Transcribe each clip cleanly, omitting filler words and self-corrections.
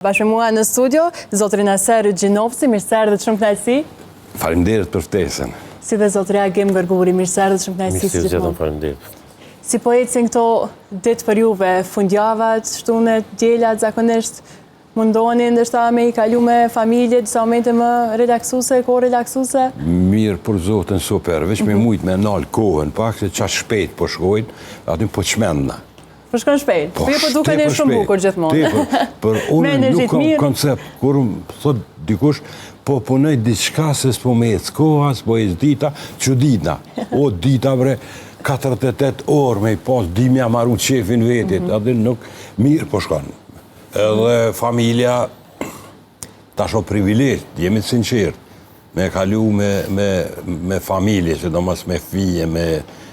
Bashkë me mua në studio, zotëri Naser Gjinovci, mirë se erdhët shumë kënaqësi. Faleminderit për ftesën. Si dhe zotëri Agim Gërguri, mirë se erdhët shumë kënaqësi si gjithmonë. Faleminderit. Si po ecin këto ditë për juve, fundjavat, shtunet, dielat zakonisht mundoni ndoshta me i kalu me familje, disa momente më relaksuse, kohë relaksuse? Mirë për Zotin super, veç me mhm. mujt me nalë kohën pak, se qaq shpejt po shkojnë, aty po çmendna. Po shkon shpejt. Po, po ju po dukeni shumë bukur gjithmonë. Tepër, për unë nuk kam koncept, kur më thot dikush, po punoj diçka se s'po më ecë koha, s'po ecë dita, çuditna. O dita bre, 48 orë me i pas, di me ia maru qefin vetit, mm -hmm. nuk, mirë po shkon. Edhe familja, tash o privilegj, jemi të sinqertë, Me kalu me, me, me familje, sidomos me fëmijë, me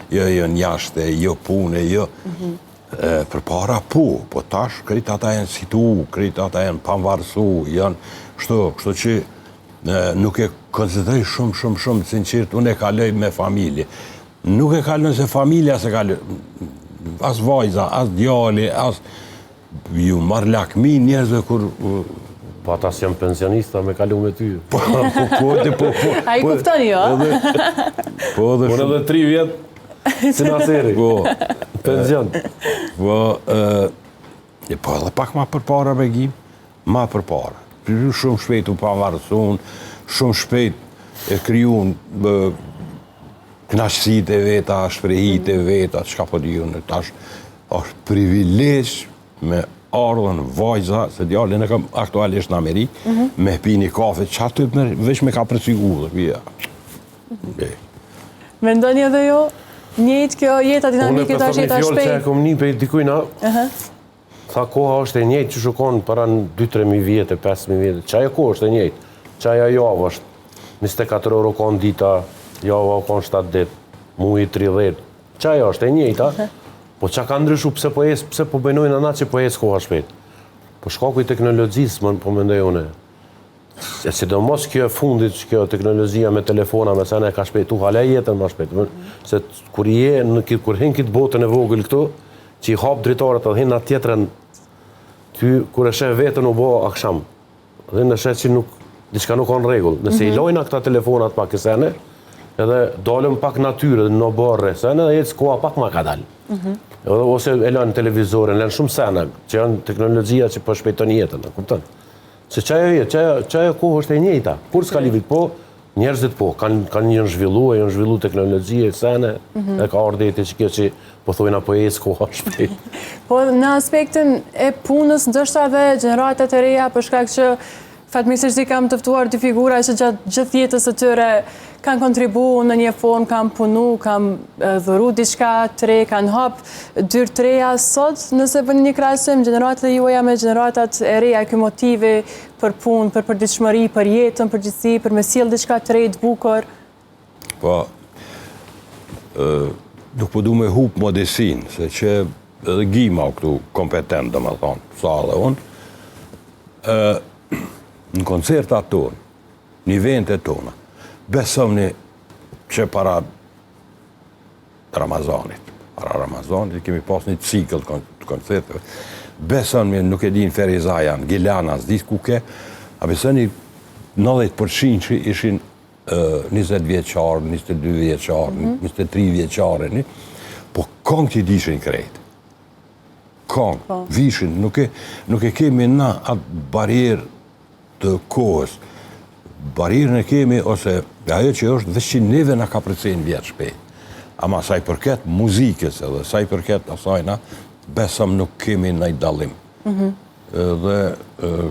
jo jo jashtë, jo punë, jo. Mm -hmm. e, përpara po, po tash krejt ata janë situ, krejt ata janë pavarësu, janë kështu, kështu që e, nuk e konsideroj shumë, shumë, shumë të sinqertë, unë e kaloj me familje. Nuk e kalon se familja s'e kalon, as vajza, as djali, as Ju marr lakmi njerëzve kur Po ata s'janë pensionista me kalu me ty. Po, po, po, po, po. A i kuptoni jo? Po, edhe shumë. edhe 3 vjet, si Naseri. Po. Pension. Po, e, po edhe pak ma përpara me gim, ma përpara. Shumë shpejt u pavarësun, shumë shpejt e krijun knaqësitë e veta, shprehitë e veta, çka po di unë tash, është privilegj me ardhën vajza, se djalin e kam aktualisht në Amerikë, mm -hmm. me pi një kafe, që aty me, veç me ka përci udhë, ja. Mm Mendoni edhe jo, njëjtë kjo jeta dinamike tash jeta shpejt? Unë e për një fjalë që e kom ni prej dikujna, uh -huh. Tha koha është e njëjtë qysh u kon para 2-3 mijë vjet e 5 mijë vjet. Qajo kohë është e njëjtë. Qajo javë është 24 orë u kon dita, java u kon 7 ditë, muji 30. Qajo është e njëjta. Po ça ka ndryshu pse po ec, pse po menojna na që po ec koha shpejt? Po shkaku i teknologjisë, po mendoj unë. E sidomos kjo e fundit, që kjo teknologjia me telefona, me sene, ka shpejtu hala jetën ma shpejt. Se kur je në këtë, kur hin këtë botën e vogël këtu, që i hap dritaret edhe hin në tjetrën, ty kur e sheh veten u bo aksham. Dhe në sheh që nuk, diçka nuk ka në rregull. Nëse i mhm. lojna këta telefonat pak e sene, edhe dalëm pak natyrë dhe në oborre sene, dhe ecë koha pak ma kadal. Mhm. Edhe ose e lanë televizorin, lanë shumë sene, që janë teknologjia që po shpejton jetën, e kupton? Se qajo jetë, qajo, qajo kohë është e njëjta. Kur s'ka livit po, njerëzit po, kanë kanë janë zhvillu, janë zhvillu teknologji e sene, mm -hmm. e ka ardhë deri te që kjo që po thojna po ecë koha shpejt. Po në aspektin e punës, ndoshta edhe gjeneratat e reja, për shkak që fatmirësisht i kam të ftuar dy figura që gjatë gjithë jetës së tyre kanë kontribu në një formë, kanë punu, kanë dhuru diçka të re, kanë hap dyer të reja sot, nëse bëni një krahasim gjeneratat e juaja me gjeneratat e reja, ky motivi për punë, për përditshmëri, për jetën, përgjithësi, për me sjell diçka të re, të bukur. Po, nuk po du me hup modestinë, se që edhe Gima o këtu kompetent, domethonë, sa edhe unë, në koncertat tonë, në eventet tona, besomni që para Ramazanit, para Ramazanit, kemi pas një cikël të koncerteve, besomni, nuk e di në Ferizaj, në Gjilan, s'di ku ke, a besoni 90% që ishin 20 vjeçar, 22 vjeçar, 23 vjeçare, një, po kongët i dishin krejt. Kongë, po. vishin, nuk e, nuk e kemi na atë barierë të kohës. Barierën e kemi, ose ajo që është, veç që neve na kapërcejnë vjet shpejt. Ama sa i përket muzikës edhe sa i përket asajna, besom nuk kemi naj dallim. Mm -hmm. Dhe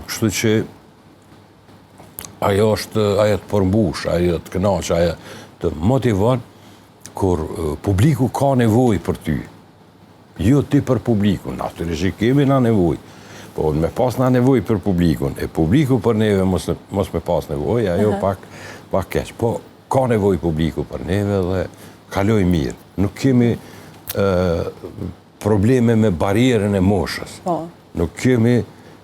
kështu që ajo është, ajo të përmbush, ajo të kënaq, ajo të motivon, kur publiku ka nevojë për ty. Jo ti për publikun, natyrisht që kemi na nevojë. Po me pas na nevojë për publikun, e publiku për neve mos, mos me pas nevojë, ajo pak, pak keq. Po ka nevojë publiku për neve dhe kaloj mirë. Nuk kemi e, probleme me barierën e moshës. Po. Nuk kemi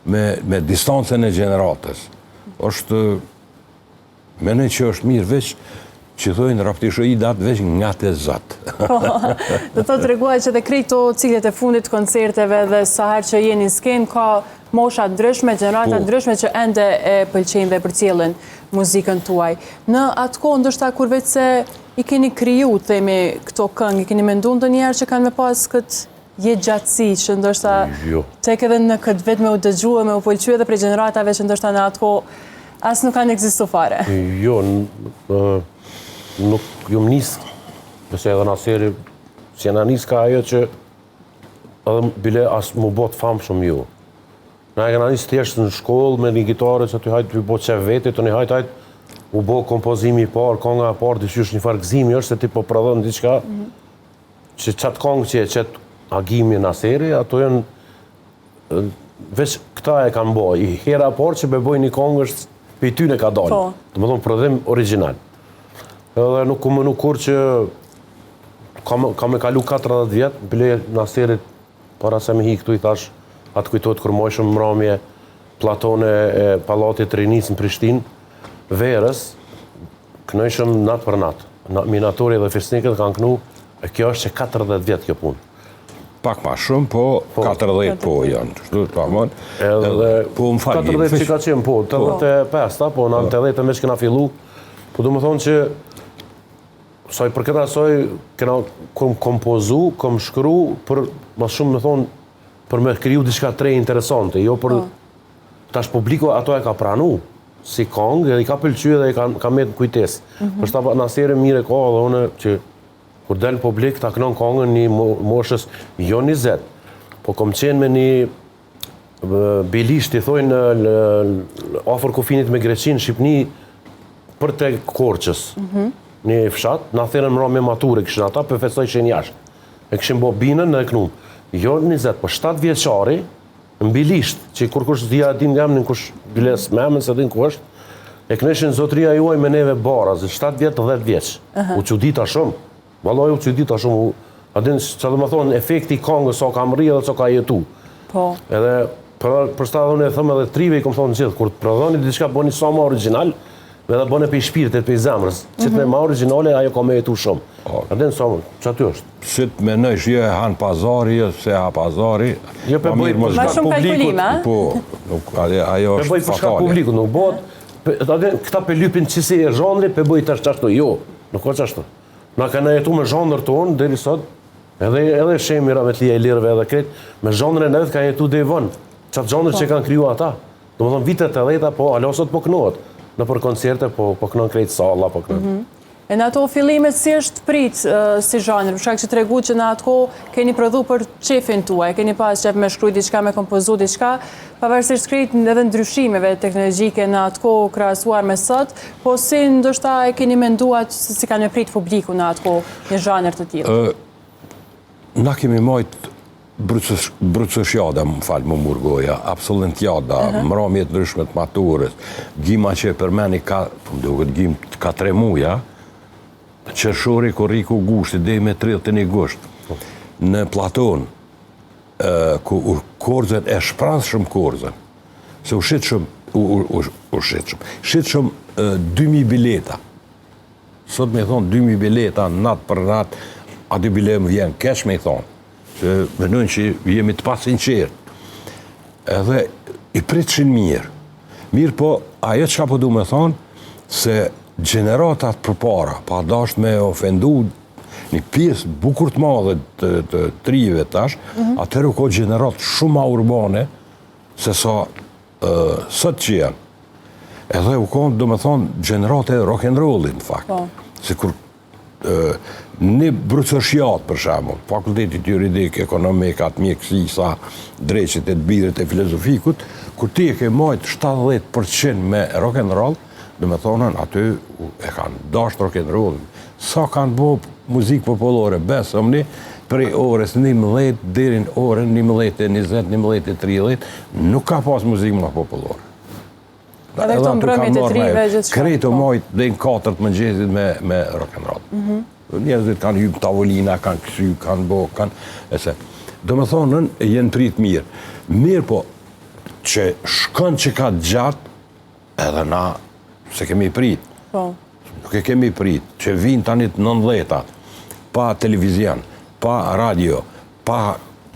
me, me distancën e gjeneratës. është Mendoj që është mirë veç që thojnë raptishoidat veç nga të zot. Po, do të treguat që dhe krejt këto ciklet e fundit koncerteve dhe sa herë që jeni në skenë ka mosha të ndryshme, gjenerata po. të ndryshme që ende e pëlqejnë dhe përcjellin muzikën tuaj. Në atë kohë, ndoshta kur veçse i keni kriju, themi, këto këngë, i keni mendu ndonjëherë që kanë me pas këtë jetëgjatësi, që ndoshta jo. tek edhe në këtë vit me u dëgju e me u pëlqy edhe prej gjeneratave që ndoshta në atë kohë as nuk kanë ekzistu fare. Jo, nuk jom nis, nëse edhe Naseri, s'jena nis ka ajo që edhe bile as mu bo të famshëm jo. Na e kena nis thjesht në shkollë me një gitarë që aty hajt të bo qef veti, të një hajt hajt u bo kompozimi i parë, konga e parë, diqysh një farë gëzimi është se ti po prodhon diçka, mm -hmm. Që qatë kongë që e qet Agimi Naseri, ato janë veç këta e kanë bo. I hera e parë që be boj një kongë është prej tyne ka dalë. Po. Domethonë prodhim origjinal. Edhe nuk kom menu kurrë që ka me, ka me kalu 40 vjet, bile Naserit para se me hi këtu i thash, a të kujtohet kur majshëm mramje platone e Pallatit të Rinisë në Prishtinë, verës, Knojshëm natë për natë. Minatori dhe Fisnikët kanë knu, e kjo është që 40 vjet kjo punë. Pak ma shumë, po 40 po janë, kështu të pamon. Edhe po më falë, 40 që ka qenë, po, 85-ta, po, në 80 veç kena fillu. Po du me thonë që sa i përket asaj, kena kom kompozu, kom shkru, për ma shumë me thonë, për me kriju diçka të re interesante, jo për po. Tash publiku ato e ka pranu si kongë edhe i ka pëlqy edhe i ka, ka met në kujtesë. Mm -hmm. Për shta Naseri mirë e ka edhe unë që kur del në publik ta knon kongën një moshës jo 20, po kom qenë me një Bilisht i thojnë afër kufinit me Greqinë, Shqipni, përtej Korçës, mm -hmm. një fshat, na thirrën mramje mature, kishin ata, po festojshin jashtë. E kishin bo binën e knum. Jo 20, po 7 vjeçari, Në Bilisht, që kurkush s'di a din emnin kush biles me emën s'e din ku është, e knojshin zotëria juaj me neve baraz, 7 vjet, 10 vjeç. U çudita shumë. Vallahi u çudita shumë. U, a din çfarë do të thonë efekti i kangës sa ka mrri edhe sa ka jetu. Po. Edhe për për sta edhe unë e them edhe trive i kom thonë gjithë, kur të prodhoni diçka bëni sa më origjinal, edhe bëni prej shpirtit, prej zemrës. Që të më origjinale ajo ka me jetu shumë. Po. A din sa më, qaty është. Si të menojsh, jo e han pazari, jo se ha pazari, Jo pe ma bëj mirë mos për Ma shkak shumë publikut. kalkulime, a? Po, nuk, ajo ajo Pe është bëj për shkak fatale. publikut, nuk bëhet. Pe, a din, këta pe lypin qësi e zhanri, pe bëj tash qashtu. Jo, nuk ka qashtu. Na kena jetu me zhanër tonë deri sot, edhe edhe Shemi rahmetli e Ilirëve edhe krejt, me zhanrin e vet kanë jetu deri vonë. Qatë zhanër që kanë kriju ata. Domethonë vitet e dheta, po hala sot po knohet. Nëpër koncerte po po knon krejt salla, po knon. E në ato fillimet si është prit si zhanër, për shkak që treguat që në atë kohë keni prodhu për qefin tuaj, keni pas qef me shkruaj diçka, me kompozu diçka, pavarësisht krejt edhe ndryshimeve teknologjike në atë kohë krahasuar me sot, po si ndoshta e keni menduar se si kanë me prit publiku në atë kohë një zhanër të tillë? Na kemi majt Brucoshjada, më fal, m'u mur goja, absolventiada, mramje të ndryshme të maturës, gima që e përmeni ka, po më duket gim ka tre muja, qershori, korriku, gushti, deri me 31 gusht, në Platon, ku u Korxën e shprazshëm Korxën, se u shitshëm, u, u, u, u shitshëm, shitshëm 2000 bileta, Sot me i thonë 2000 bileta natë për natë, aty bile më vjen keq me i thonë, se menojnë që jemi të pasinqertë. Edhe i pritshin mirë. Mirë po, ajo çka po du me thonë, se gjeneratat përpara, pa dasht me ofendu një pjesë bukur të madhe të, të trive tash, mm -hmm. atëherë u ko gjeneratë shumë ma urbane, se sa sot që janë. Edhe u konë, domethonë, gjeneratë e rock and rollit, në fakt. Po. Se kur një brucoshjat, për shembull, fakultetit juridik, ekonomik, atë mjekësisa, dreqit e të birit e filozofikut, kur ti e ke majtë 70% me rock and roll, domethonë, aty e kanë dasht rock and roll, sa kanë bo muzikë popullore, besomni, prej orës 11 deri në orën 11:20, 11:30, nuk ka pas muzikë më popullore. Edhe këto mbrëmjet e trive, gjithçka. Krejt u po. majt deri në 4 të mëngjesit me, me rock and roll. Mhm. Njerëzit kanë hypë tavolina, kanë kcy, kanë bo, kanë... E se. Domethonë, jenë prit mirë. Mirë po, që shkon që ka gjatë, edhe na s'e kemi prit. Po. Nuk e kemi prit, që vinë tani të nëndhetat, pa televizion, pa radio, pa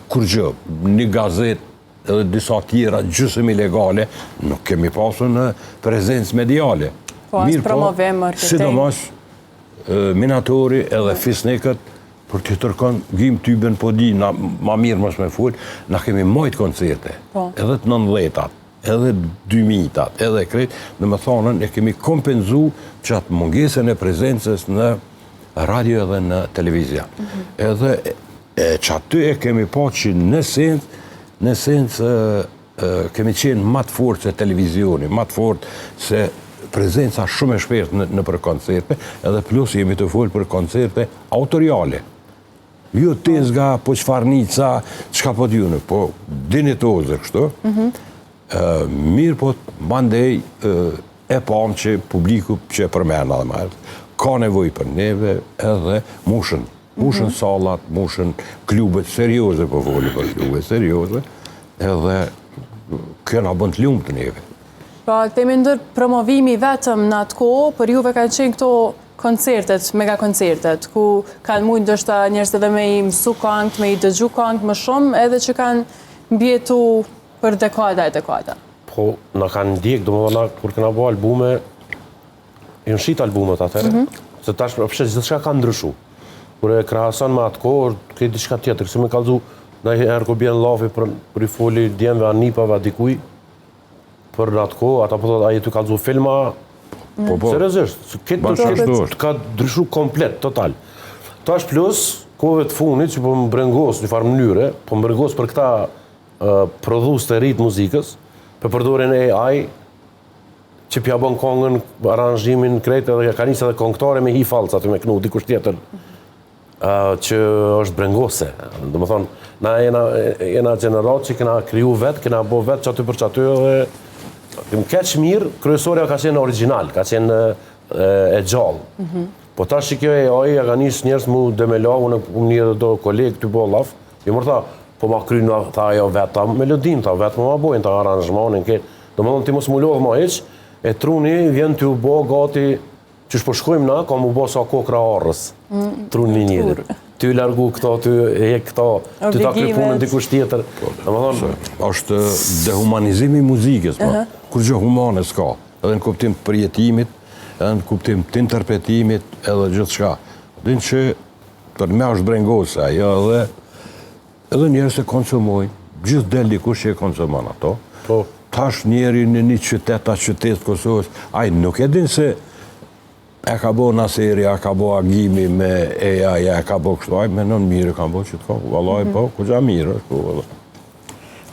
kurgjë, një gazetë. edhe disa tjera gjysëm ilegale, nuk kemi pasur në prezencë mediale. Po, as promovim, marketing. Sidomos, minatori edhe fisnikët, për të tërkon gim tyben po di, na, ma mirë mos me fol, na kemi majt koncerte, po. edhe të nëndhetat, edhe dymijtat, edhe krejt, domethanën e kemi kompenzu qatë mungesën e prezencës në radio edhe në televizion. Mm -hmm. Edhe e qaty e kemi pa që në sens, në sens kemi qenë ma të fortë se televizioni, ma të fortë se prezenca shumë e shpeshtë në, nëpër koncerte, edhe plus jemi tu folë për koncerte autoriale. Jo tezga, po çfarnica, çka po t'june, po dinjitoze kështu. Mm -hmm. mirë po mandej e pamë që publiku që e përmena dhe ma ka nevojë për neve edhe mushën. Mushën mm -hmm. sallat, mushën klubet serioze, po foli për klubet serioze, edhe kjo na bën të lumtë neve. Pra, themi ndër promovimi vetëm në atë kohë, për juve kanë qenë këto koncertet, mega koncertet, ku kanë mujtë ndoshta njerëzit edhe me i mësu kangët, me i dëgju kangët më shumë, edhe që kanë mbijetu për dekada e dekada. Po, na kanë ndjekë, domethonë, na, kur kena bo albume, Janë shit albumet atëherë, mm -hmm. se tash për pse gjithçka ka ndryshu. Kur e krahason me atë kohë, është diçka tjetër, se me kallzu, ndonjëherë kur bjen llafi për për i foli djemve a nipave a dikuj për në atë kohë, ata po thotë a je tu kallzu filma, Po, po. Seriozisht, këtë të ka ndryshu komplet, total. Tash plus, kohëve të fundit që po më brengos në farë mënyre, po më brengos për këta uh, prodhues të ri të muzikës, për përdorin AI, që pja bon kongën, aranzhimin, krejt edhe ja ka nisë edhe kongëtare me hi fallc aty me knu dikush tjetër që është brengose. Domethonë, na jena, jena gjeneratë që kena kriju vetë, kena bo vetë qaty për qaty edhe më keq mirë, kryesorja ka qenë origjinal, ka qenë e gjallë. Mm -hmm. Po tash që kjo AI ja ka nisë njerëz mu demela, unë unë një edhe do kolegë tu bo llaf, jo mërë tha, po ma krynë, tha ajo vetë, tha melodin, tha vetë më ma bojnë, tha aranzhmanin, këtë. Domethonë ti mos mu lodh ma hiç, e truni vjen tu u bo gati, qysh po shkojmë na, ka mu bo sa kokra arrës, mm, truni i njerit. Ty largu këto, ty e hek këto, ty ta kry punën dikush tjetër. Po, Domethonë... është dehumanizimi i muzikës, po. Kurgjë humane s'ka, edhe në kuptim të përjetimit, edhe në kuptim të interpretimit, edhe gjithçka. Din që për me është brengose, ajo edhe Edhe njerëz e konsumojnë, gjithë del dikush që e konsumon ato. Po. Tash njeri në një qytet a qytet të Kosovës, ai nuk e din se e ka bo Naseri, a ka bo Agimi me AI, a e ka bo kështu, ai menon mirë, e ka bo që të ka, vallaj mm -hmm. po, kogja mirë është, po, vallaj.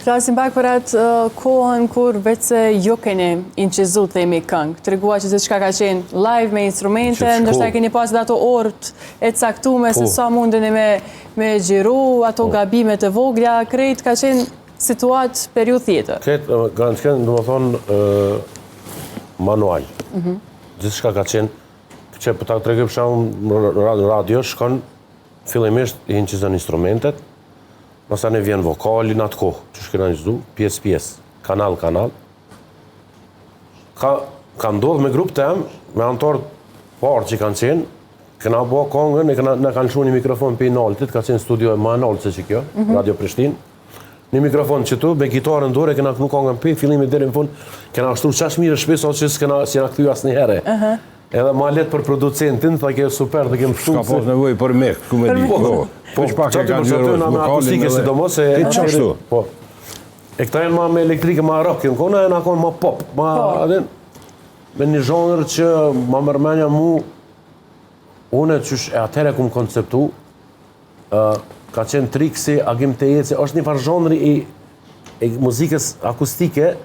Flasim pak për atë kohën kur veç se ju keni incizu, themi, këngë. Tregua që gjithçka ka qenë live me instrumente, ndoshta keni pas dhe ato orët e caktume se po. sa mundeni me, me xhiru, ato po. gabimet e vogla, krejt ka qenë situatë periudhë tjetër. Krejt kanë qenë, domethonë, manual. Mm Gjithçka ka qenë, që po ta tregoj për shembull në radio, shkon fillimisht i incizon instrumentet, Masanej vjen vokali në atë kohë, që kena incizu, pjesë pjesë, kanal kanal. Ka, ka ndodhë me grup tem, me anëtarë parë që kanë qenë, kena bo kongën, e kena, na kanë lëshu një mikrofon prej naltit, ka qenë studio e ma naltë se që kjo, mm -hmm. Radio Prishtinë. Një mikrofon qëtu, me gitarën n'dorë, e kena knu kongën prej fillimit deri në fund, kena ushtru qaq mirë n'shpi, sa që s'kena, s'jena kthy asnjëherë. Uh -huh. Edhe ma letë për producentin, tha ke super dhe kem shumë. S'ka pas nevojë për mik, ku me di. Po, po, po, qaty për qaty na me akustike sidomos se Ti qashtu. Po. E këta janë ma me elektrike, ma rock, janë kona, janë akon ma pop, ma po. adin, me një zhanër që ma merr menja mu, unë qysh e atëherë kum konceptu, uh, ka qenë Triksi, Agim Tejeci, është një farë zhanri i, i muzikës akustike,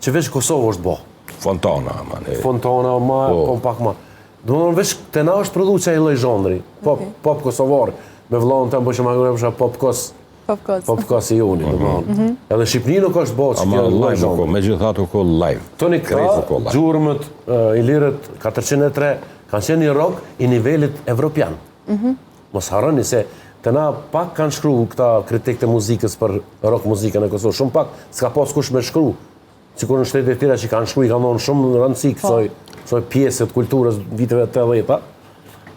Që veç Kosovë është bo. Fontana, ma ne. Fontana, ma, po, po pak ma. Domethonë, veç te na është prodhu qaj lloj zhanri. Pop, okay. pop kosovar. Me vllaun tem, po që ma kërë pop kos. Pop kos. Pop kos i joni, mm -hmm. mm -hmm. Edhe Shqipni nuk është bo që kjo lloj zhanri. Megjithatë u ko live. Toni këta, gjurmët, uh, ilirët, 403, kanë qenë një rock i nivelit evropian. Mm -hmm. Mos harroni se te na pak kanë shkru këta kritikë të muzikës për rock muzikën e Kosovës, shumë pak, s'ka pas kush me shkru. Sikur në shtetet e tjera që kanë shkru i kanë dhënë shumë rëndësi po. kësaj kësaj pjese të kulturës viteve 80-ta.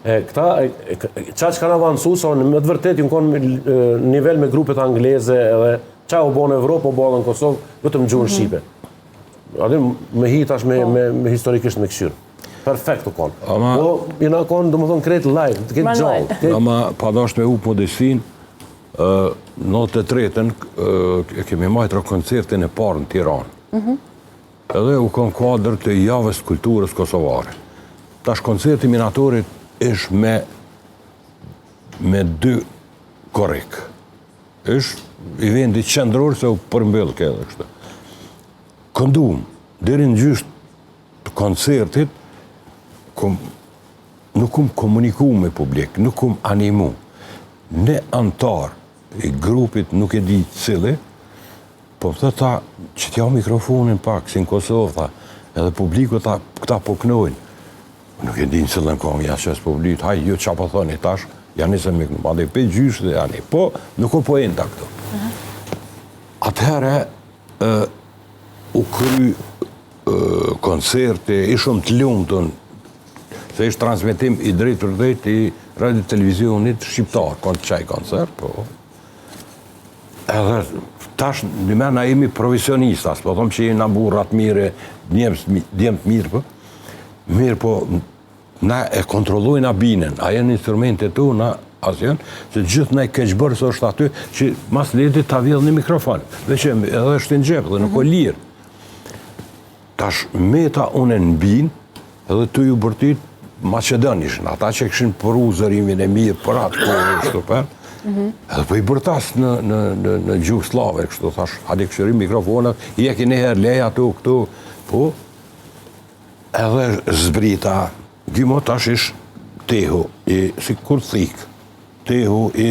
E këta e, qaq kanë avancu sa në me të vërtetë janë konë nivel me grupet angleze edhe Qa u bo në Evropë, u bo edhe në Kosovë, vetëm në gjuhën shqipe. A din, me hi tash me, me, me historikisht me kqyrë. Perfekt u konë. Ama- Po, jena konë, domethonë, krejt live, të ketë Manual. gjallë. Krejt... Ama pa dasht me hup modestinë, ë, 93-ën ë, e kemi majtur koncertin e parë në Tiranë. Edhe u kon kuadër të javës kulturës kosovare. Tash koncerti i Minatorit ish me me dy korrik. Ish eventi qendror se u përmbyll ke edhe kështu. Këndum, deri në gjysht të koncertit, kum, nuk kum komuniku me publik, nuk kum animu. Një antar i grupit, nuk e di cili, po më thot tha, që t'ja mikrofonin pak, si në Kosovë, tha, edhe publiku tha, këta po knojnë. Nuk e di në cilën kongë, ja qes publik, haj, ju qa po thoni tash, ja nisëm me kënu, mandej pe gjysh dhe jani, po, nuk o poenta këtu. Atëherë, ë, u kry ë, koncerti, ishëm të lumtun, se ishte transmetim i drejt për drejt i radio televizionit shqiptar, kon qaj koncert, po. Edhe tash në me na jemi profesionista, s'po thom që jemi na burra të mirë, djem djem të mirë, po. Mirë, po na e kontrollojna binën, a janë instrumentet tu, na as janë, se gjithë na i keqbërës është aty që mas leti ta vjedh një mikrofon, dhe që edhe është në xhep dhe nuk o lirë. Tash meta unë në binë, edhe tu ju bërtit Maqedon ishin, ata që kishin pru zërimin e mirë për atë kohë, kështu për. Edhe po i bërtas në, në, në, në gjuhë slave, kështu thash, hajde këshyri mikrofonat, i e keni herë leja atu, këtu, po, edhe zbrita, Gimo tash ish tehu, i, si kur thik, tehu i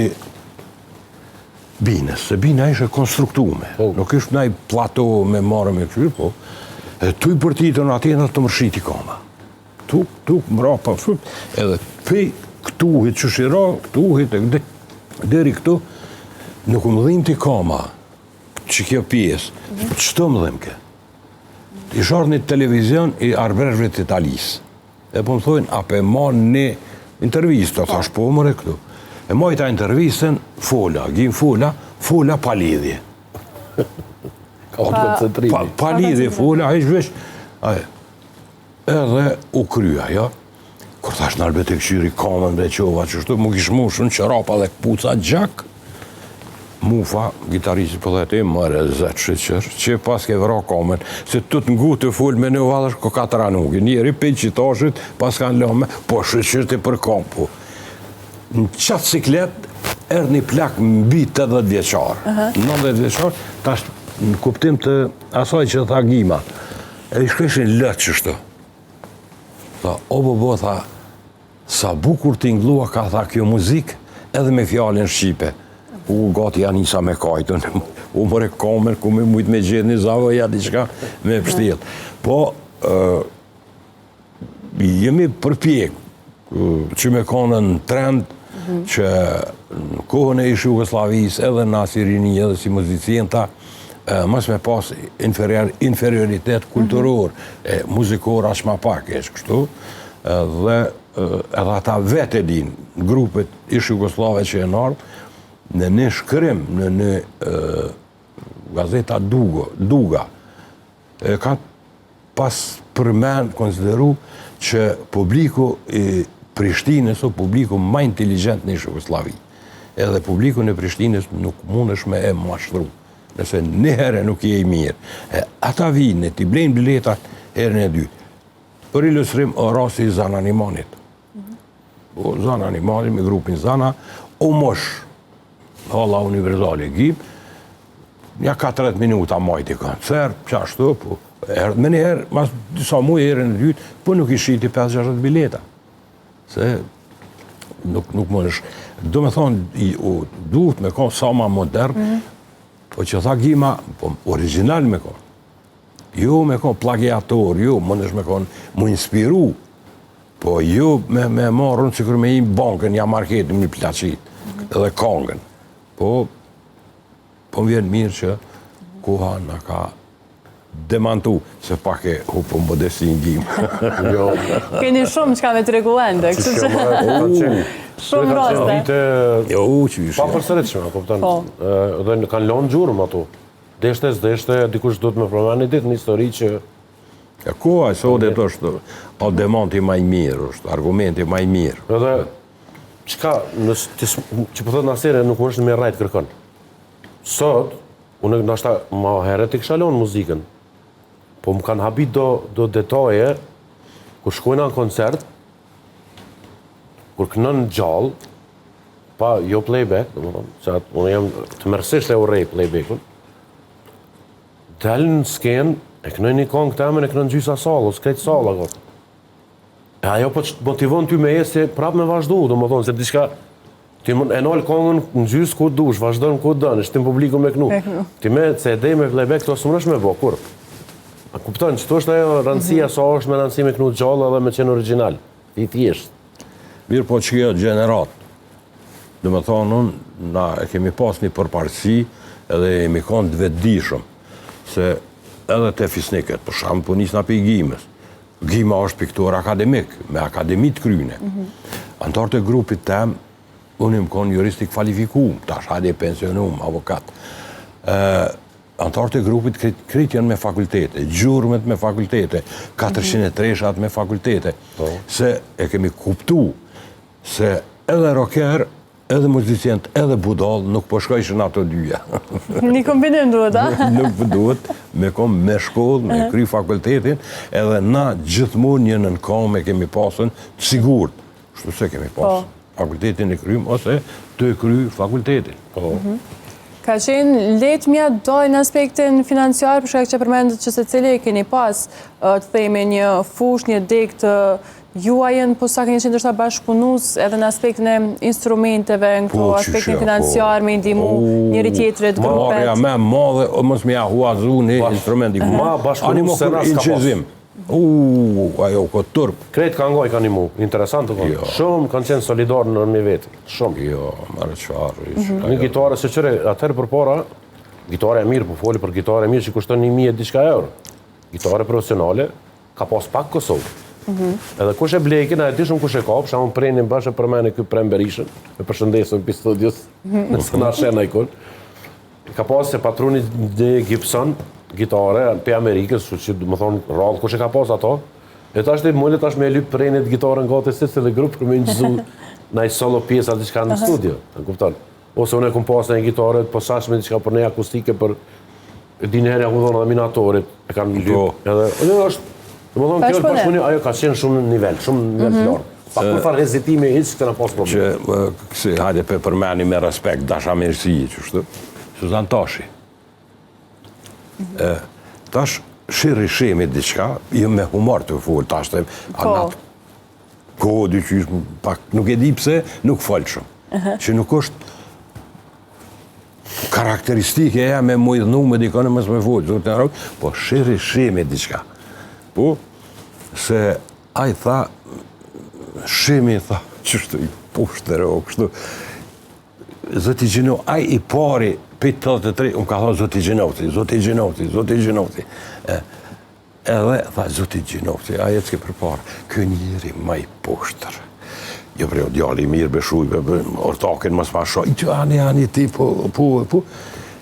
binës, se bina ishte konstruktume, Po. nuk ishte naj plato me marrë me këshyrë, po, edhe tuj bërtitën atje në të mërshiti koma. Tuk, tuk, mrapa, fut, edhe pej këtuhit që shira, këtuhit, e këde, deri këtu, nuk më dhimti koma, që kjo pjesë, qëto më dhimke? Ish ardhë një televizion i arbëreshve të Italisë. E po më thojnë, a pe man një intervistë, a thash po mëre këtu. E majta intervistën, fola, gjim fola, fola pa lidhje. Ka koncentrimi. Pa, pa lidhje fola, hiç veç, aj, edhe u krya, jo? Kur thash në albet e këqyri kamën dhe qova qështu, mu kish mushën qërapa dhe këpuca gjak, Mufa, gitaristi po dhe ti, mëre zet shyqyr, që pas ke vra kamën, se të të ngu të fol me në valësh ko ka tranuki, njeri pe qitashit, pas kanë lëme, po shyqyr ti për kamë, po. Në qatë siklet, erdh një plak mbi 80 vjeqar, 90 vjeqar, tash në kuptim të asaj që tha Gima, e i shkreshin lëtë qështu. Tha, o bo bo, tha, sa bukur t'ingllua ka tha kjo muzikë edhe me fjalën shqipe. U gati ja nisa me kajtën, u more kamer ku me mujt me gjetë një zavo, ja diçka me pështjell. Po, ë, jemi përpjek ë, që me konën në trend, që në kohën e ish Jugosllavisë, edhe na si rini, edhe si muzicienta, ë, mos me pas inferior, inferioritet kulturor, e muzikor aq ma pak, e kështu, dhe ë, edhe ata vetë e din, grupet ish Jugosllave që janë ardhur, në një shkrim, në një ë, gazeta Dugo, Duga, e ka pas përmend, konsideru që publiku i Prishtinës o publiku ma inteligent në ish Jugosllavi. Edhe publiku në Prishtinës nuk mundesh me e mashtru. Nëse një herë nuk je i mirë. E ata vinë, t'i blejnë biletat herën e dytë. Për ilustrim, o rasti i Zana Nimanit. O Zana Nimani me grupin Zana, u mosh Halla Universale Gim, nja 40 minuta majti koncert, qashtu, po, erdh me njëherë, mas disa muaj herën e dytë, po nuk i shiti 50-60 bileta. Se nuk, nuk më është. Do me thonë, i, u, duhet me konë sa ma modern, po që tha Gima, po original me konë. Jo me konë plagiator, jo, mundesh me konë mu inspiru, po jo me, me marrën si kur me i bankën, ja marketin, me plaqit, edhe kongën. Po, po më vjen mirë që koha na ka demantu, se pak e hupëm modestinë Gim. Jo. Keni shumë çka me tregu ende, kështu Që që... më, ka qenë. Shumë raste. Vite jo, qysh. Papërsëritshme, a kupton? Po. Dhe kanë lënë gjurmë ato. Deshte, s'deshte, dikush duhet me përmend një ditë në histori që E koha e sotit është o demanti ma i mirë, është argumenti ma i mirë. Edhe çka, nëse që po thotë Naseri, nuk është me rrejt kërkon. Sot, unë ndoshta ma herët e kisha lënë muzikën. Po më kanë habit do, do detaje, kur shkojna në koncert, kur kënon gjallë, pa jo playback, domethënë, se atë, unë jam tmerrësisht e urrej playbackun, del në skenë, e kënoj një kongë temen, e kënon gjysa sallës, krejt salla, kot. E ajo po të motivon ty me ecë prap me vazhdu, domethënë, se diçka, ti mund e nal kongën në gjysë ku dush, vazhdon ku don, shtin publiku me knu. Ti me CD, me playback, këto s'mundesh me bo, kur? A kupton, që është ajo rëndësia, mm -hmm. sa është me rëndësi me knu gjallë edhe me qenë original, i thjesht. Mirë po që kjo gjeneratë, domethonë, unë, na e kemi pas një përparësi edhe jemi konë të vetëdijshëm, se edhe te fisnikët, për shembull, po nisna prej Gimës, Gima është piktor akademik, me akademi të kryne. Mm -hmm. Anëtarët e grupit tem, unë jam konë jurist i kvalifikum, tash hajde pensionum, avokat. Anëtarët e grupit krejt janë me fakultete, gjurmët me fakultete, 403-shat me fakultete, po. se e kemi kuptu se edhe rocker, edhe muzicient, edhe budall, nuk po shkojshin ato dyja. Një kombinim duhet, a? nuk po duhet, me kom me shkollë, me kry fakultetin, edhe na gjithmonë një nën kamë e kemi pasën të sigurt. Kështu se kemi po. pasën. Fakultetin e krym, ose të kry fakultetin. Po. Mhm. Ka qenë lehtë me ia dalë në aspektin financiar, për shkak që përmendët që secili e keni pas, të themi një fushë, një degë të juajën, po sa keni qenë ndoshta bashkëpunues edhe në aspektin e instrumenteve, në këto po, aspektin po. financiar, me ndihmu njëri tjetrit, grupet. Marrja me madhe, o mos me ja huazu një instrument i Ma bashkëpunues se rast ka pas. Uuu, ajo ko turp. Krejt ka ngoj ka nimu, interesant të konë. Jo. Shumë kanë qenë solidar në mi vetë, shumë. Jo, marrë çfarë. Mhm. Një gitare, se qyre, atëherë përpara, gitare e mirë, po foli për gitare e mirë që kushton 1000 e diçka euro. Gitare profesionale, ka pas pak Kosovë. Mhm. Edhe kush e blejke, na e dishëm kush e ka, për shembull Prenin bash e përmene ky Pren Berishën, e përshëndesim pi studios, mhm. nëse na sheh najkun. Ka pas se patruni një Gibson, gitare, pe Amerikës, që që domethonë, rrallë kush e ka pas ato. E tash të mule tash me lyp Prenit gitarën gati secili grup për me inçizu naj solo pjesa diçka në studio, e kupton. Ose unë e kom pas një gitare të posaçme diçka për ne akustike për e di një herë ja ku thonë edhe minatorit, e kanë lyp. Po. Edhe edhe është, domethënë kjo është bashkëpunim, ajo ka qenë shumë në nivel, shumë në nivel të mhm. lartë. Pa kurrfarë hezitimi hiç s'kena pas problem. Që kësi, hajde pe përmeni me respekt, dashamirësi, qështu, Suzan Tashi. Mhm. tash, shirri shemi diçka, jo me humor të fol, tash të, po. atë kohë dy qysh, pak, nuk e di pse, nuk fol shumë. Që nuk është karakteristike e me mu idhnu me dikon e mos me fol, zotë në rrugë, po shirri shemi diçka. Po, se ai tha, shemi tha, qështu i poshtër o kështu, Zoti Gjino, ai i pari, prej 83, unë ka thonë Zoti Gjinovci, Zoti Gjinovci, Zoti Gjinovci. E, Edhe, tha, Zoti Gjinovci, ai ecke përpara, ky njeri ma i poshtër. Jo bre, o djali i mirë, beshuj, be, be, ortakin mos ma shaj, që ani, ani, ti, po, po, po.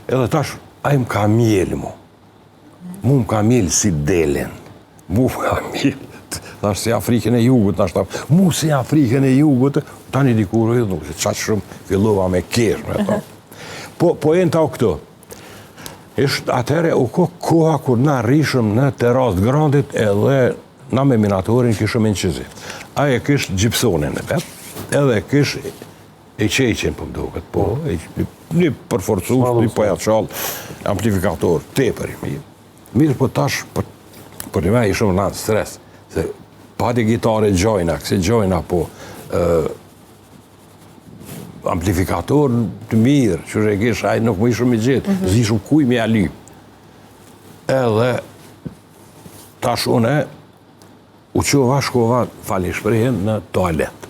Edhe tash, ai më ka mjelë mu. Mu më ka mjelë si delen. Mu më ka mjelë, thash si Afrikën e Jugut, tash ta, mu si Afrikën e Jugut, tani dikur e nuk, se qaq shumë fillova me kesh, me to. Po, poenta o këtu. Ishtë atëherë u ko koha kur na rrishëm në terasë të Grandit edhe na me minatorin kishëm inçizim. Ai e kish Gibsonin e vet, edhe e kish e qeqin, po më duket, po, e, një përforcues, një pojaqall, amplifikator, tepër i mirë. Mirë, po tash, për, për një me ishëm në stres, se pati gitare gjojna, kësi gjojna, po, e, amplifikator të mirë, që e kish, ai nuk më ishëm i gjithë, mm -hmm. s'dishëm kuj me ja lyp. Edhe, tash une, u çova, shkova, falni shprehjen, në toalet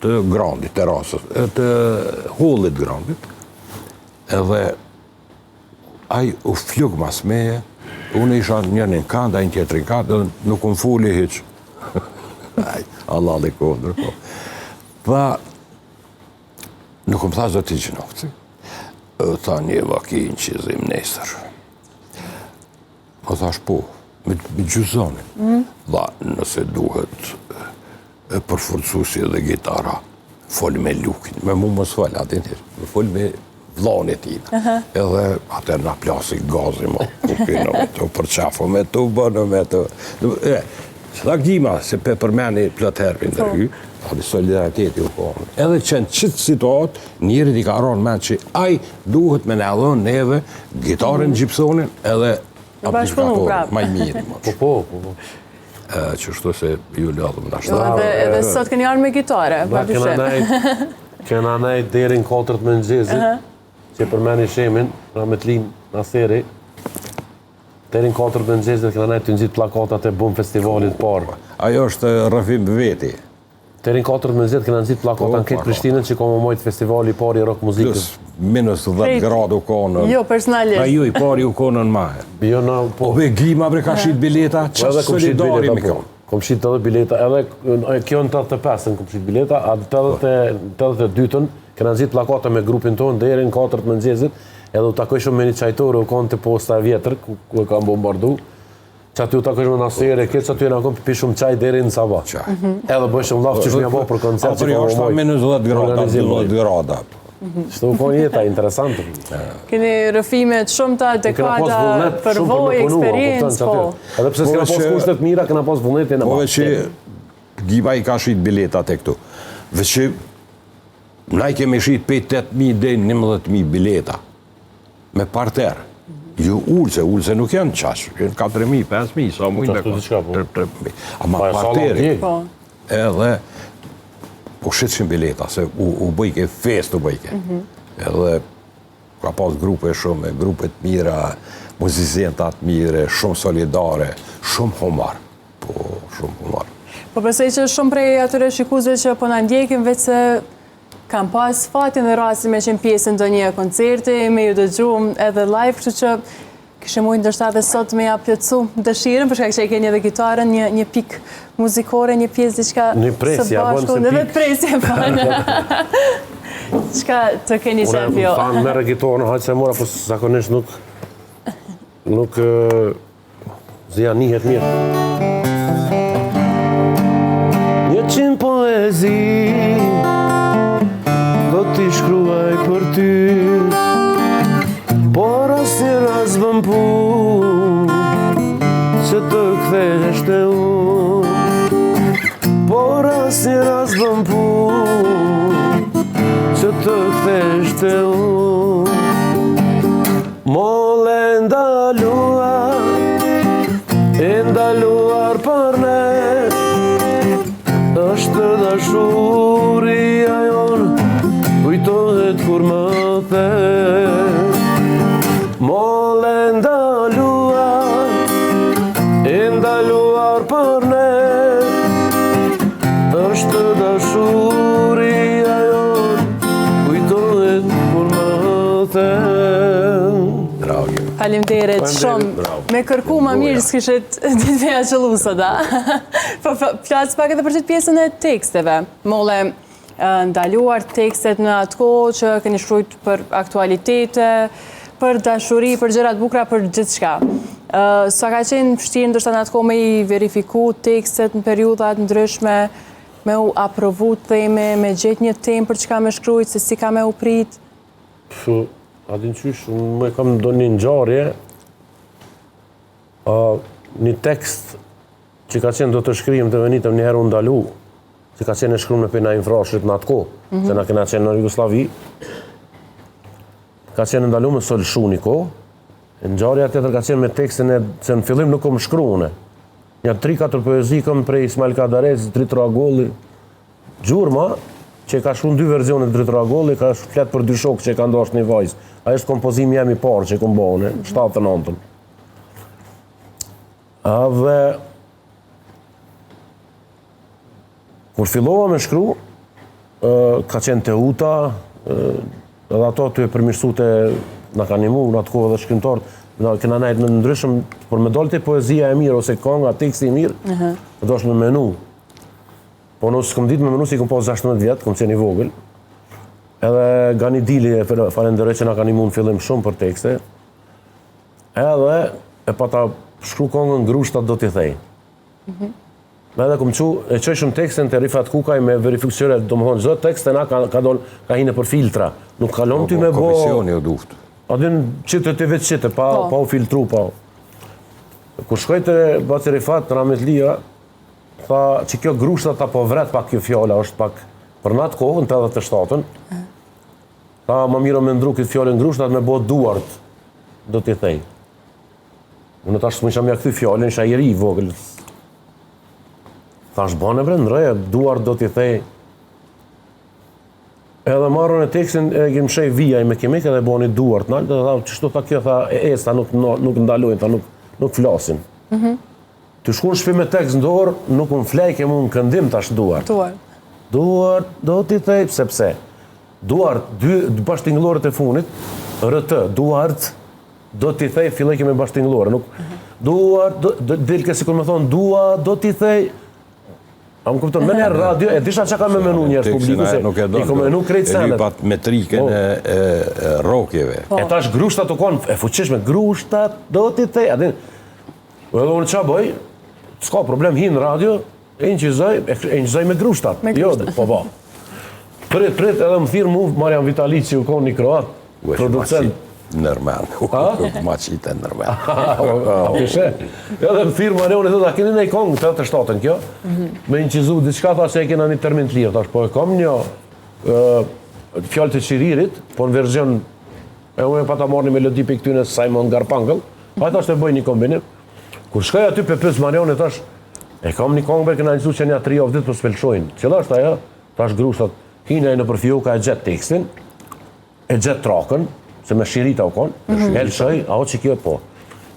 të Grandit, terasës, të hollit Grandit, edhe ai u fluk mas meje, unë isha njërin kand, ai në tjetrin kand, edhe nuk më fuli hiç. Ai, Allah li kondër, po. Tha, Nuk më tha zoti Gjinovci, tha një vaki në qizim nesër. Më thash po, me, me gjyzonin. Mm. Dha, nëse duhet e përforcusi dhe gitara, fol me Lukin, me mu mos fol, atë më fol me vllaun e tij. Edhe atëherë na plasi gazi më, ku kena me të përqafu, me të bënë, me të... E, që tha Gima, se pe përmeni plot herë për ndërhy, po. atë solidariteti u konë. Edhe që në qitë situatë, njerit i ka ronë men që ai duhet me na dhonë neve gitarën mm. Gibsonin edhe amplifikatorin, ma i mirë. Po, po, po, po. Qështu se ju lodhëm në ashtë. Edhe, edhe sot keni ardhë me gitare, pa dyshim. Kena nejt deri në 4 të mëngjezit, që përmeni Shemin, rahmetlin Naseri, deri në 4 të mëngjezit kena nejt tu ngjit plakatat e Bum Festivalit parë. Ajo është rrëfim veti. Deri në 4 të mëngjezit kena ngjit plakata po, në këtë Prishtinën që ka me u majt festivali i parë i rock muzikës. Plus, minus 10 gradë u konën. Jo, personalisht. Pa ju, i pari u konën ma. Jo, na, po. O be Gima bre ka shit bileta, po, që solidari me konë. Po. Kom shit edhe bileta, edhe kjo në 85-ën kom shit bileta, a 82-ën kena ngjit plakata me grupin tonë deri në 4 të mëngjezit, edhe u takojshëm me një çajtore, u konë te posta e vjetër, ku, ku e kanë bombardu. Që aty u takojshëm me Naseri, këtë që aty jena konë pishëm çaj deri në sabah. Çaj. Mhm. Edhe bëjshëm llaf qysh me bo për koncert që po është minus 10 grada, 10 grada. Mhm. Shtu u konë jeta, interesante. Keni rrëfime të shumta, dekada, përvojë, eksperiencë, po. Edhe pse s'kena pas kushte të mira, kena pas vullnetin e Po veç që Gima i ka shit biletat e këtu. Veç që na i kemi shit pej 8.000 deri 11.000 bileta. Me parter. Jo ulëse, ulëse nuk janë qaq, janë 4.000, 5.000, sa mujnë me ka. 3.000. Ama pa parteri, po. edhe u shitshin bileta, se u, u bëjke fest, u bëjke. Mm -hmm. Edhe ka pas grupe shumë, grupe të mira, muzicenta të mire, shumë solidare, shumë humor. Po, shumë humor. Po besoj që shumë prej atyre shikuesve që po na ndjekin veç se Kam pas fatin dhe rastin me qenë pjesë e ndonjë koncerti, me ju dëgju edhe live, kështu që kishim mujtë ndoshta edhe sot me ja plotësu dëshirën, për shkak që e keni edhe gitarën, një, një pikë muzikore, një pjesë diçka një presje, së bashku, edhe presje, po. Çka të keni qejf jo. Unë thanë merre gitarën, hajtë se mora, po zakonisht nuk, nuk, Zia nihet mirë. Njëqind poezi do t'i shkruaj për ty Por asnjëra s'bën punë Që të kthehesh te unë Por asnjëra s'bën punë Që të kthehesh te unë Mollë e ndaluar, e ndaluar për ne, është dashuria jonë, kujtohet kur më the. Mollë e ndaluar, e ndaluar për ne, është dashuria jonë, Kujtohet kur më the Bravo. Faleminderit shumë. Me kërku ma mirë s'kishit ditë me ja qëllu sot, a? Po flas pak edhe për qëtë pjesën e teksteve. Mollë e ndaluar tekstet në atë kohë që keni shkrujt për aktualitete, për dashuri, për gjëra të bukura, për gjithçka. Sa ka qenë vështirë ndoshta në atë kohë me i verifiku tekstet në periudha të ndryshme, Me u aprovu të themi, me gjetë një temë për çka me shkrujt, se si ka me u prit. Psu, a din qysh, unë më kam do një ngjarje, a, një tekst që ka qenë do të shkrim të venitëm një herë u ndalu, që ka qenë e shkrum prej Naim Frashërit në atë kohë, mm -hmm. se na kena qenë në Jugosllavi, ka qenë ndalu me s'o lshu një kohë, ngjarja tjetër ka qenë me tekstin e, se në fillim nuk kom shkru une, Nja 3-4 poezi kom prej Ismail Kadares, Dritëro Agolli, Gjurma, që e ka shkru në dy verzione Dritëro Agolli, ka flet për dy shokë që e kanë dashtë një vajzë. Ai është kompozimi jem i parë që e kom bo unë, 79-ën. Edhe Kur fillova me shkru, ka qenë Teuta, edhe ato të e përmirësu të na ka nimu në atë kohë edhe shkrimtarët, na kena nejt me ndryshëm, por me dalë te poezia e mirë ose kanga, teksti i mirë, uh -huh. do me menu. Po nuk s'kom ditë me menu si kom pas 16 vjet, kom qenë i vogël. Edhe Gani Dili e falenderoj që na ka nimu në fillim shumë për tekste. Edhe e pata shkru kongën grushtat do t'i thej. Mm -hmm. Edhe kum çu, e çoj shumë tekstin te Rifat Kukaj me verifikacjone, domethonë, çdo tekst te na ka, ka, don, ka hi nëpër filtra. Nuk kalon po, ty po, me bo... Komisioni o duft. A din qitë të vetë qitë, pa, po. pa u filtru, pa... Kur shkoj te baci Rifat, rahmetlia, tha që kjo grushtat ta po vret pak kjo fjala, është pak për në atë kohë, në 87-ën, tha më mirë me ndru këtë fjalën grushtat me bo duart, do t'i thej. Unë tash s'mujsha me ja kthy fjalën, isha i ri, i vogël. Thash, bane bre, ndrroje, duart do t'i thej. Edhe marrën e tekstin e i mshej vija me kimik edhe boni duart nalt, dhe tha, qështu tha kjo, tha, e e, tha, nuk, nuk ndalojnë, tha, nuk, nuk flasin. Mm -hmm. Tu shku në shpi me tekst në dorë, nuk më flejke mu në këndim tash duart. Duart. Duart, do t'i thej, sepse duart, dy bashkëtingëllorët e funit, RT, duart, Do t'i thej, fillojke me bashkëtingëllore, nuk... Duart, do, do, dilke sikur me thonë, dua, do t'i thej... A më kupton, me në radio, e disha që ka me menu njerëz publiku, se nuk e do, i kom menu krejt senet. E lypat metrikën po. e, e, e rrokjeve. Po. E tash grushtat u konë, e fuqishme, grushtat, do t'i thej, a din... Edhe unë ça bëj, s'ka problem, hi në radio, e inqizoj, e inqizoj me grushtat. Me jo, grushtat. Jo, po, po. Prit, prit, edhe më thirr mu Marian Vitalici, u konë një kroat, producent. Nërmen, ma qitë nërmen. A pishe? Edhe më thirr Mariani, thotë, a keni një kongë, 87-ën kjo? Mhm. Me inqizu diçka, tha se e kena një termin të lirë, thash, po e kam një fjalë të qiririt, po në verzion, e unë e pata marrë një melodi prej këtyne Simon Garfunkel, a thash të bëj një kombinim. Kur shkoj aty pe pys Mariani, thash, e kam një kongë, kena inqizu që një tri javë ditë, po s'pe lëshojnë. Cila është ajo? Thash grushtat, hina i nëpër fioka e gjet tekstin, e gjet trakën, se me shirita u konë, mm -hmm. e lëshoj, a o që kjo po.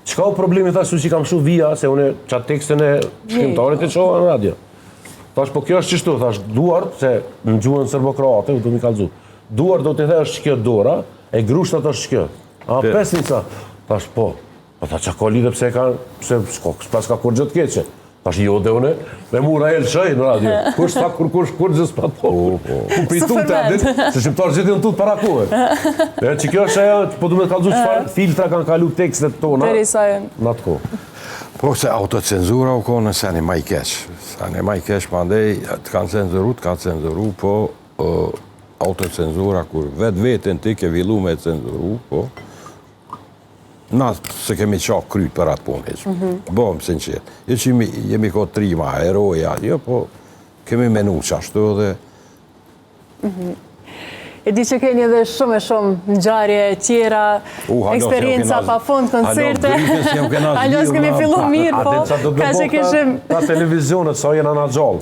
Çka u problemi, thash, su që kam shu vija, se unë qatë tekstin e shkrimtarit e çova në radio. Thash, po kjo është qështu, thash, duart, se në gjuhën serbokroate, u du mi kallzu, duart do t'i thej është që kjo dora, e grushtat është që kjo. A, pesnica, thash, po, po tha, që ka lidhe pse e ka, pse, s'ka, s'pas ka kurgjë të keqe. Thash jo dhe une, me mura e lëshoj në radio. Kush tha kur kush kur gjë s'pa po. Po, po. Ku pitu të adit, se shqiptarët gjithë janë tut para kohe. E që kjo është ajo, po du me të kallzu çfarë filtra kanë kalu tekstet tona. Derisa janë. Në atë kohë. Po se autocenzura u konë seni ma i keq. Seni ma i keq, mandej të kanë cenzuru, të kanë cenzuru, po autocenzura kur vetë veten ti ke fillu me cenzuru, po Na s'e kemi qa kryt për atë punë, hiç. Mm -hmm. Bëhëm sinqert. Jo që jemi, jemi ko trima, heroja, jo, po kemi menu qashtu dhe... Mm -hmm. E di që keni edhe shumë e shumë ngjarje tjera, eksperienca pa fund, koncerte. Hala s'kemi fillu mirë, po, ka që kishim... Ta televizionet, sa jena na gjallë.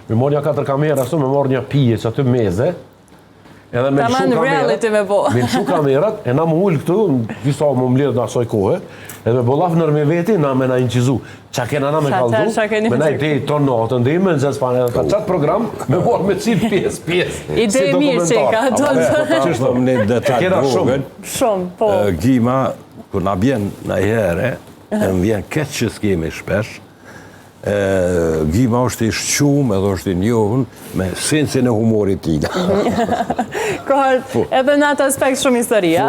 Me marrë një katër kamera, ashtu me marrë një pije që aty meze, Edhe me lëshu kamerat, me bo. Me lëshu kamerat, e na më ulë këtu, disa më mbledh në asoj kohe, edhe me bo llaf nërmi veti, na me na inqizu. Qa kena na me kallzu, me na i dej tonë natën, dej me nëzes panë, edhe qatë program, me marrë me cilë pjesë, pjesë. Ide e mirë që ka, do të... Qështë në detaj të vogël, Shumë, po. Gima, kur na bjen najherë, e më vjen keq që s'kemi shpesh, Gima është i shqum edhe është i njohun me sensin e humorit tij. Ka po. edhe në atë aspekt shumë historia.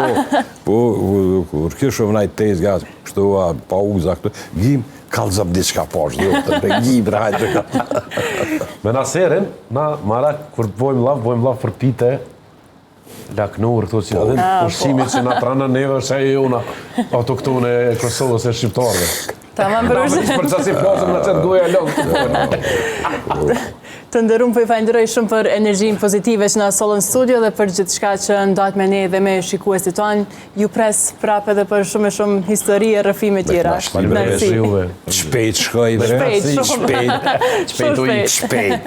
Po, po, kur kishëm naj tezga, kështu, a, pauza, këtu, Gim, kallzom diçka poshtë, jo, të pe Gim, rajtë. Me Naserin, na, mara, kur bojmë llaf, bojmë llaf për pite, Laknur, këto që po. ah, ushqimi po. që na pranë neve është ajo jona autoktone e Kosovës e shqiptarëve. Tamam për ushqim. Për çfarë si flasim na çet goja lëng. Të nderum po i falenderoj shumë për energjinë pozitive që na sollën në studio dhe për gjithçka që ndatë me ne dhe me shikuesit tanë. Ju pres prapë edhe për shumë e shumë histori e rrëfime tjera. Faleminderit juve. Shpejt shkoi bre. Shpejt, shumë. Shpejt. Shpejt. Shpejt.